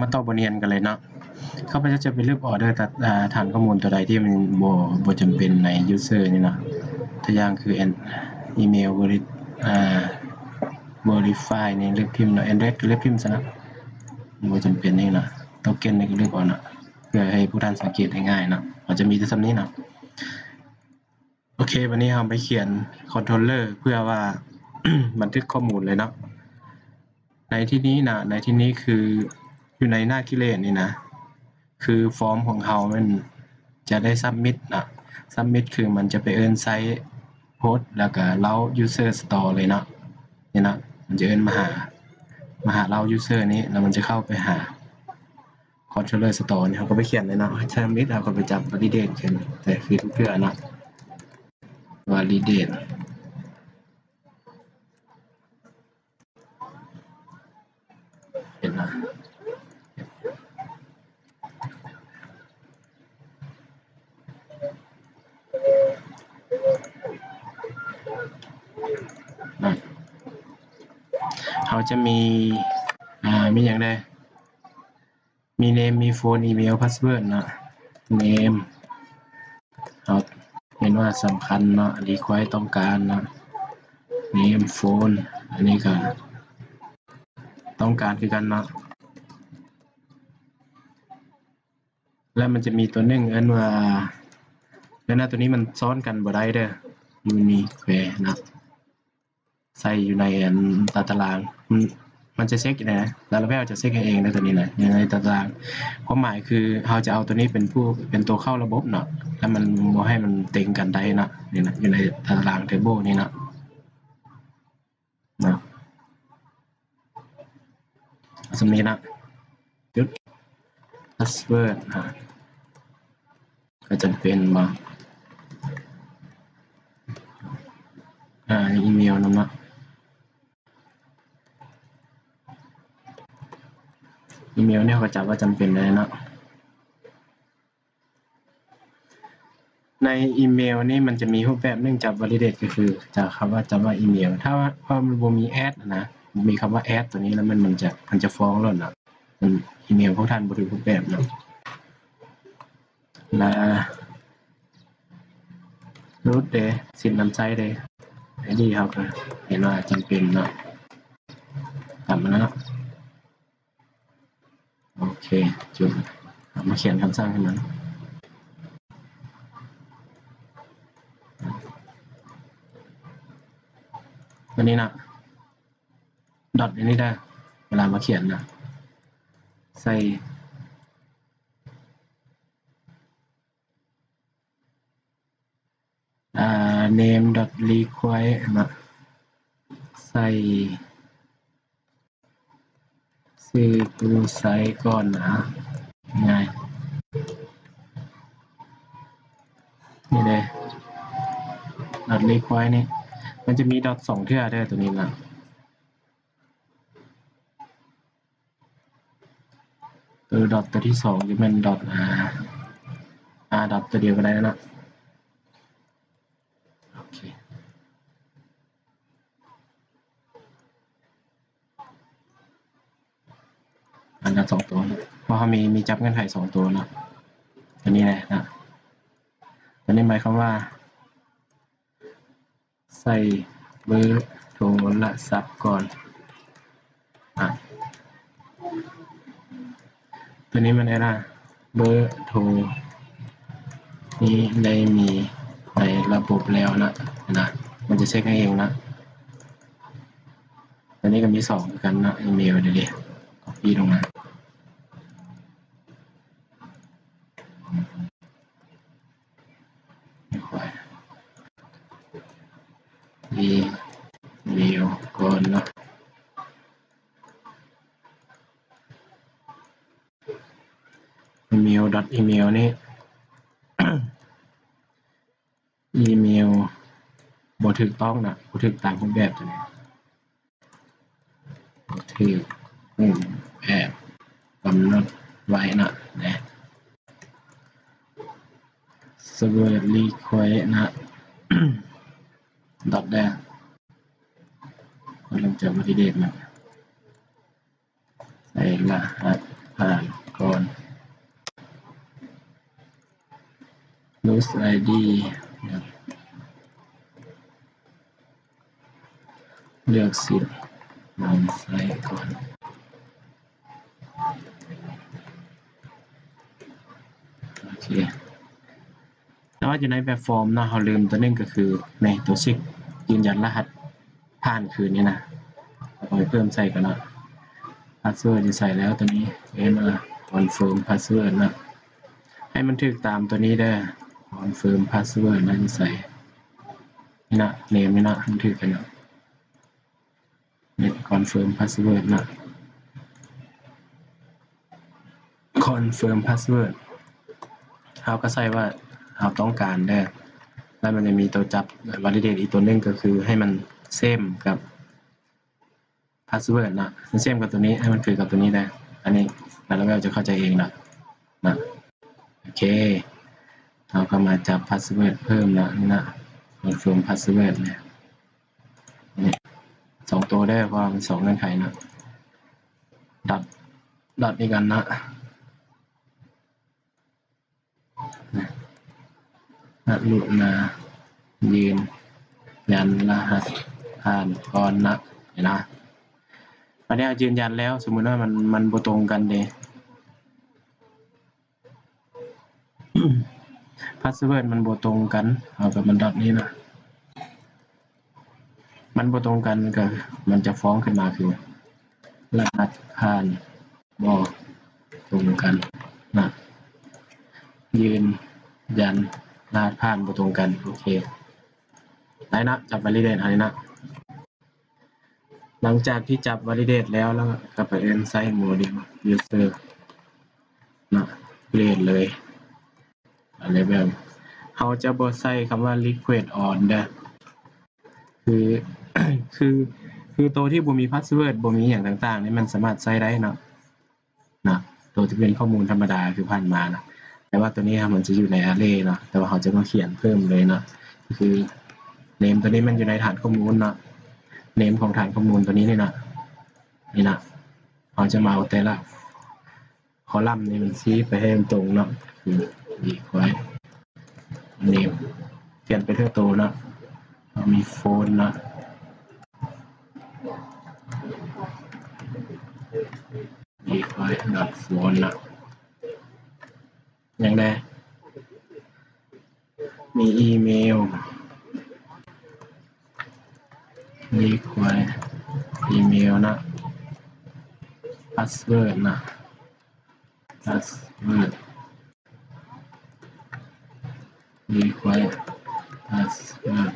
ມາຕໍ່ບົດຮຽນກັນເລີຍເນາະ. ຂ້າພະເຈົ້າຈະໄປລຶບອອເດີ ອາ ຖານຂໍ້ມູນຕົວໃດທີ່ມັນບໍ່ ບໍ່ຈຳເປັນໃນ user ນີ້ເນາະ. ຕົວຢ່າງຄື e-, email veri-, ອາ verify ນີ້ລຶບຖິ້ມເນາະ, address ກໍລຶບຖິ້ມຊະເນາະ, ບໍ່ຈຳເປັນນີ້ເນາະ. token ນີ້ກໍລຶບອອກເນາະ ເພື່ອໃຫ້ພວກທ່ານສັງເກດໄດ້ງ່າຍເນາະ. ເຮົາຈະມີແຕ່ສ່ຳນີ້ເນາະ. ໂອເຄ ບັດນີ້ເຮົາໄປຂຽນ controller ເພື່ອວ່າ ບັນທຶກຂໍ້ມູນເລີຍເນາະ. ໃນທີ່ນີ້ນະ ໃນທີ່ນີ້ຄືຢູ່ໃນໜ້າ create ນີ້ນະ ຄືຟອມຂອງເຮົາມັນຈະໄດ້ submit ນະ. submit ຄືມັນຈະໄປເອີ້ນໃຊ້ host ແລ້ວກະເລົ້າ user store ເລີຍເນາະ. ນີ້ນະ ມັນຈະເອີ້ນມາຫາ ມາຫາເລົ້າ user ນີ້ ແລ້ວມັນຈະເຂົ້າໄປຫາ controller store ນີ້ ເຮົາກໍໄປຂຽນເລີຍເນາະ. submit ເຮົາກໍໄປຈັບ validate ຂຶ້ນ ແຕ່ຄືທຸກເທື່ອເນາະ validate ເຫັນນະ. ເຮົາຈະມີ ອາ ມີຫຍັງແດ່? ມີ name ມີ phone ອີເມວ password ເນາະ. name ເຮົາເຫັນວ່າສຳຄັນເນາະ, require ຕ້ອງການເນາະ. name phone ອັນນີ້ກໍຕ້ອງການຄືກັນເນາະ. ແລ້ວມັນຈະມີຕົວໜຶ່ງເອີ້ນວ່າ ແລ້ວນະ ຕົວນີ້ມັນຊ້ອນກັນບໍ່ໄດ້ເດີ unique ເນາະ. ໃສ່ຢູ່ໃນອັນຕາຕະລາງ ມັນ ມັນຈະເຊັກຢູ່ໃນ Laravel ຈະເຊັກໃຫ້ເອງເດີ ຕົວນີ້ນະ ຢູ່ໃນຕາຕະລາງ. ຄວາມໝາຍຄືເຮົາຈະເອົາຕົວນີ້ເປັນຜູ້ ເປັນຕົວເຂົ້າລະບົບເນາະ ແລ້ວມັນບໍ່ໃຫ້ມັນເຕັງກັນໄດ້ເນາະ. ນີ້ນະ ຢູ່ໃນຕາຕະລາງ table ນີ້ເນາະ ເນາະ ສ່ຳນີ້ນະ. ຈຸດ password ອາ ກໍຈຳເປັນບໍ່ ອາ ອີເມວນຳເນາະ. ອີເມວນີ້ເຮົາກໍຈັບວ່າຈຳເປັນໄດ້ເນາະ. ໃນອີເມວນີ້ມັນຈະມີຮູບແບບໜຶ່ງຈັບ validate ກໍຄືຈະຄຳວ່າ ຈຳວ່າອີເມວ ຖ້າວ່າ ເພາະມັນບໍ່ມີ add ນະ ບໍ່ມີຄຳວ່າ add ຕົວນີ້ ແລ້ວມັນ ມັນຈະ ມັນຈະຟ້ອງໂລດເນາະ. ອີເມວຂອງທ່ານບໍ່ຖືກຮູບແບບເນາະ. ລາ root ເດ ສິນນຳໃຊ້ເດ ໄອດີ ເຮົາກໍເຫັນວ່າຈຳເປັນເນາະ ຕາມນັ້ນເນາະ. ໂອເຄ ຈຸດ ເອົາມາຂຽນຄຳສັ່ງໃຫ້ມັນ ຕົວນີ້ນະ dot ອັນນີ້ເດີ ເວລາມາຂຽນນະ ໃສ່ ອ່າ name dot require ເນາະ ໃສ່ຊື່ຜູ້ໃຊ້ກ່ອນນະ ງ່າຍ ນີ້ເດ້ dot require ນີ້ ມັນຈະມີ dot ສອງເທື່ອເດີ ຕົວນີ້ນະ. ຕົວ dot ຕົວທີສອງຈະແມ່ນ dot ອາ dot ຕົວດຽວກໍໄດ້ເນາະ. ໂອເຄ ອັນນັ້ນສອງຕົວ ເພາະເຮົາມີ ມີຈັບເງື່ອນໄຂສອງຕົວເນາະ ຕົວນີ້ແຫຼະເນາະ. ຕົວນີ້ໝາຍຄວາມວ່າ ໃສ່ເບີໂທລະສັບກ່ອນ ອາ ຕົວນີ້ມັນ error ເບີໂທນີ້ໄດ້ມີໃນລະບົບແລ້ວນະ ນະ ມັນຈະເຊັກໃຫ້ເອງນະ. ຕົວນີ້ກໍມີສອງຄືກັນນະ ອີເມວເດ copy ລົງມາ. ອີເມວກ່ອນເນາະ ອີເມວ dot ອີເມວນີ້ ອີເມວບໍ່ຖືກຕ້ອງນະ ບໍ່ຖືກຕາມຮູບແບບຕົວນີ້. ຖືກຮູບແບບກຳນົດໄວ້ເນາະ ແລະ password require ນະ dot ແດ່ ກໍເລີ່ມຈະ validate ນະ ໃສ່ລະຫັດຜ່ານ Use ໄອ ດີ ເລືອກສິດນຳໃຊ້ກ່ອນ. ໂອເຄ ແຕ່ວ່າຢູ່ໃນແບບຟອມເນາະ ເຮົາລືມຕົວໜຶ່ງກໍຄື ນີ້ ຕົວເຊັກຢືນຢັນລະຫັດຜ່ານຄືນນີ້ນະ ເອົາໄປເພີ່ມໃສ່ກັນເນາະ. ພາສເວີດຢູ່ໃສແລ້ວ? ຕົວນີ້ ເອີ້ນວ່າ ຄອນເຟີມພາສເວີດເນາະ ໃຫ້ມັນຖືກຕາມຕົວນີ້ເດີ ຄອນເຟີມພາສເວີດນະ ຢູ່ໃສ? ນີ້ນະ ເນມນີ້ນະ ໃຫ້ມັນຖືກກັນເນາະ. ນີ້ ຄອນເຟີມພາສເວີດນະ ຄອນເຟີມພາສເວີດ ເຮົາກໍໃສ່ວ່າເຮົາຕ້ອງການເດີ ແລ້ວມັນຈະມີຕົວຈັບ ວາລິເດດ ອີກຕົວໜຶ່ງ ກໍຄືໃຫ້ມັນເຊມກັບພາສເວີດເນາະ ມັນເຊມກັບຕົວນີ້ ໃຫ້ມັນຄືກັບຕົວນີ້ເດີ. ອັນນີ້ Laravel ຈະເຂົ້າໃຈເອງເນາະ ນະ. ໂອເຄ ເຮົາກໍມາຈັບພາສເວີດເພີ່ມເນາະ ນີ້ນະ ຄອນເຟີມພາສເວີດນີ້ ນີ້ ສອງໂຕເດີ ເພາະວ່າມັນສອງເງື່ອນໄຂເນາະ. ດອດ ດອດອີກອັນເນາະ ກະລຸນາຢືນຢັນລະຫັດຜ່ານກ່ອນນະ ເຫັນນະ. ບັດນີ້ເຮົາຢືນຢັນແລ້ວ ສົມມຸດວ່າມັນ ມັນບໍ່ຕົງກັນເດ ພາສເວີດມັນບໍ່ຕົງກັນ ເອົາກັບມັນດອດນີ້ນະ ມັນບໍ່ຕົງກັນ ມັນກໍ ມັນຈະຟ້ອງຂຶ້ນມາຄື ລະຫັດຜ່ານບໍ່ຕົງກັນນະ ຢືນຢັນລະຫັດຜ່ານບໍ່ຕົງກັນ. ໂອເຄ ໄດ້ນະ ຈັບວາລິເດດເຮົານີ້ນະ. ຫຼັງຈາກທີ່ຈັບວາລິເດດແລ້ວ ແລ້ວກໍໄປເອີ້ນໃຊ້ໂມເດວຢູເຊີນະ ຄຣີເອດເລີຍ. ອັນນີ້ແບບ ເຮົາຈະບໍ່ໃສ່ຄຳວ່າ ຣີເຄວສອອນ ເດີ ຄື ຄື ຄືໂຕທີ່ບໍ່ມີພາສເວີດ ບໍ່ມີຫຍັງຕ່າງໆນີ້ ມັນສາມາດໃຊ້ໄດ້ເນາະ. ນະ ໂຕທີ່ເປັນຂໍ້ມູນທຳມະດາຄືຜ່ານມານະ ແຕ່ວ່າໂຕນີ້ມັນຈະຢູ່ໃນອາເຣເນາະ ແຕ່ວ່າເຮົາຈະມາຂຽນເພີ່ມເລີຍເນາະ ກໍຄືເນມໂຕນີ້ມັນຢູ່ໃນຖານຂໍ້ມູນເນາະ ເນມຂອງຖານຂໍ້ມູນໂຕນີ້ນີ້ນະ ນີ້ນະ ເຮົາຈະມາເອົາແຕ່ລະຄໍລັມນີ້ມັນຊີ້ໄປໃຫ້ມັນຕົງເນາະ ຄື ຣີເຄວສ ເນມ ຂຽນໄປເທື່ອໂຕເນາະ ເຮົາມີໂຟນເນາະ ຣີເຄວສ ດອດ ໂຟນ ເນາະ ຫຍັງແດ່ ມີອີເມວ ຣີເຄວສ ອີເມວ ເນາະ ພາສເວີດ ເນາະ ພາສເວີດ ຣີເຄວສ ພາສເວີດ.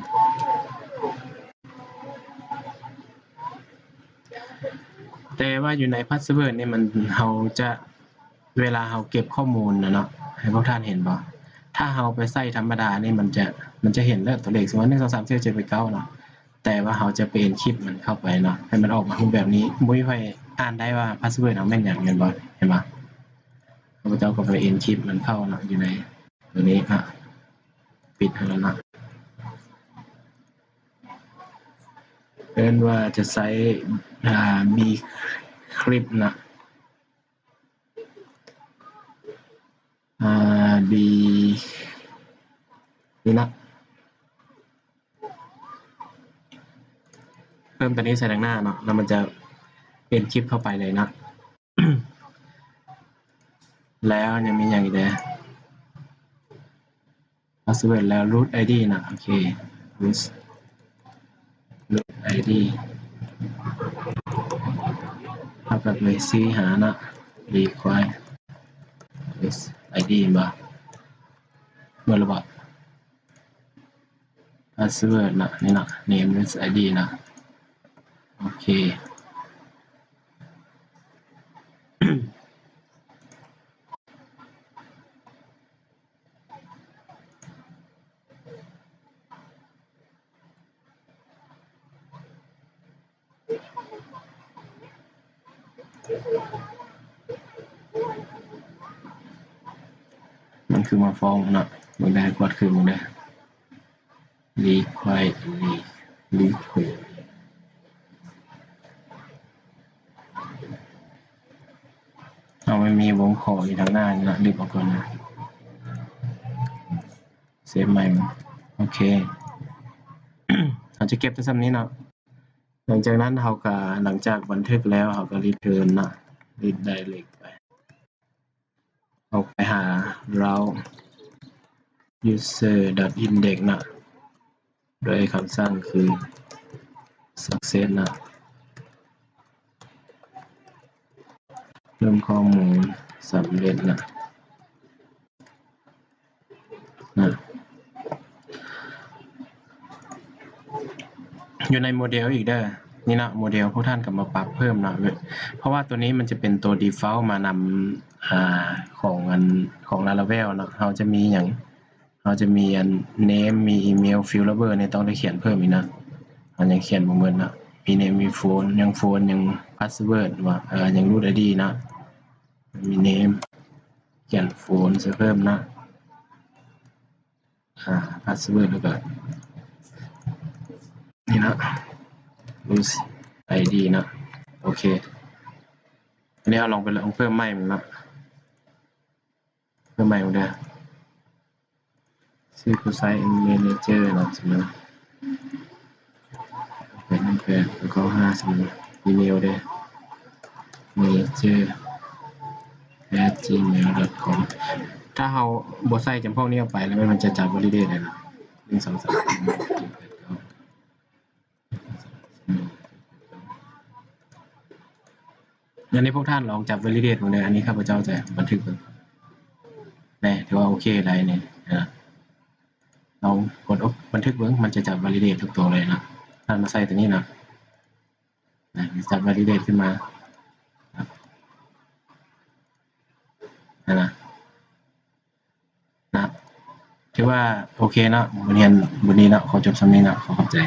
ແຕ່ວ່າຢູ່ໃນພາສເວີດນີ້ ມັນ ເຮົາຈະ ເວລາເຮົາເກັບຂໍ້ມູນນະເນາະ ໃຫ້ພວກທ່ານເຫັນບໍ່ ຖ້າເຮົາໄປໃສ່ທຳມະດານີ້ ມັນຈະ ມັນຈະເຫັນເລີຍຕົວເລກ ສົມມຸດ ໜຶ່ງ ສອງ ສາມ ສີ່ ຫ້າ ຫົກ ເຈັດ ແປດ ເກົ້າ ເນາະ ແຕ່ວ່າເຮົາຈະໄປເອັນຄຣິບມັນເຂົ້າໄປເນາະ ໃຫ້ມັນອອກມາຮູບແບບນີ້ ບໍ່ມີໃຜອ່ານໄດ້ວ່າພາສເວີດເຮົາແມ່ນຫຍັງ ແມ່ນບໍ່ ເຫັນບໍ່? ຂ້າພະເຈົ້າກໍໄປເອັນຄຣິບມັນເຂົ້າເນາະ ຢູ່ໃນຕົວນີ້ເນາະ ປິດໃຫ້ແລ້ວເນາະ ເອີ້ນວ່າຈະໃຊ້ ອ່າ ບີຄຣິບເນາະ ອ່າ ບີ ນີ້ເນາະ ເພີ່ມຕົວນີ້ໃສ່ທາງໜ້າເນາະ ແລ້ວມັນຈະເປັນຄຣິບເຂົ້າໄປເລີຍເນາະ ແລ້ວຍັງມີຫຍັງອີກແດ່? ພາສເວີດແລ້ວ ຣູດໄອດີນະ ໂອເຄ ຣູດ ຣູດໄອດີ ເຮົາກໍໄປຊີ້ຫານະ ຣີຄວາຍ ຣີດໄອດີ ແມ່ນບໍ່? ເໝິດແລ້ວບໍ່? ພາສເວີດນະ ນີ້ນະ ເນມ ຣີດໄອດີນະ ໂອເຄ. ມັນຄືມາຟ້ອງເນາະ ເບິ່ງໄດ້ ກວດຄືເບິ່ງເດີ ຣີຄວາຍ ຣີຄວາຍ ເອົາ ມັນມີວົງຂໍຢູ່ທາງໜ້ານີ້ເນາະ ດຶງອອກກ່ອນນະ. ເຊບໃໝ່. ໂອເຄ ເຮົາຈະເກັບແຕ່ສ່ຳນີ້ເນາະ. ຫຼັງຈາກນັ້ນເຮົາກະ ຫຼັງຈາກບັນທຶກແລ້ວ ເຮົາກະ return ເນາະ redirect ໄປ ອອກໄປຫາ route user.index ເນາະ ໂດຍຄຳສັ່ງຄື success ເນາະ ເພີ່ມຂໍ້ມູນສຳເລັດເນາະ. ນະ ຢູ່ໃນໂມເດວອີກເດີ ນີ້ເນາະ ໂມເດວພວກທ່ານກໍມາປັບເພີ່ມເນາະ ເພາະວ່າຕົວນີ້ມັນຈະເປັນຕົວ default ມານຳ ອາ ຂອງອັນ ຂອງ Laravel ເນາະ. ເຮົາຈະມີຫຍັງ ເຮົາຈະມີອັນ name ມີ email field number ນີ້ຕ້ອງໄດ້ຂຽນເພີ່ມອີກເນາະ ເຮົາຍັງຂຽນບໍ່ໝົດເນາະ ມີ name ມີ phone ຍັງ phone ຍັງ password ວ່າ ເອີ ຍັງ root ID ເນາະ ມີ name ຂຽນ phone ໃສ່ເພີ່ມເນາະ ອາ password ແລ້ວກໍ ນີ້ເນາະ root ID ເນາະ. ໂອເຄ ອັນນີ້ເຮົາລອງໄປ ລອງເພີ່ມໃໝ່ເນາະ ເພີ່ມໃໝ່ເດີ ຊື່ Process Manager ເນາະ ສົມມຸດ ແປດໜຶ່ງແປດ ເກົ້າຫ້າ ສົມມຸດ ອີເມວເດີ manager at gmail dot com. ຖ້າເຮົາບໍ່ໃສ່ຈຳພວກນີ້ອອກໄປແລ້ວ ມັນຈະຈັບ validate ໄດ້ເນາະ ໜຶ່ງ ສອງ ສາມ ອັນນີ້ພວກທ່ານລອງຈັບ validate ເບິ່ງເດີ ອັນນີ້ຂ້າພະເຈົ້າຈະບັນທຶກເບິ່ງ ແນ່ ຖືວ່າໂອເຄໄດ້ນີ້ ລອງກົດບັນທຶກເບິ່ງ ມັນຈະຈັບ validate ທຸກໂຕເລີຍເນາະ. ທ່ານມາໃສ່ຕົວນີ້ເນາະ ນະ ຈັບ validate ຂຶ້ນມາ ຫັ້ນນະ ນະ ຖືວ່າໂອເຄເນາະ ບົດຮຽນບົດນີ້ເນາະ ຂໍຈົບສ່ຳນີ້ເນາະ ຂໍຂອບໃຈ.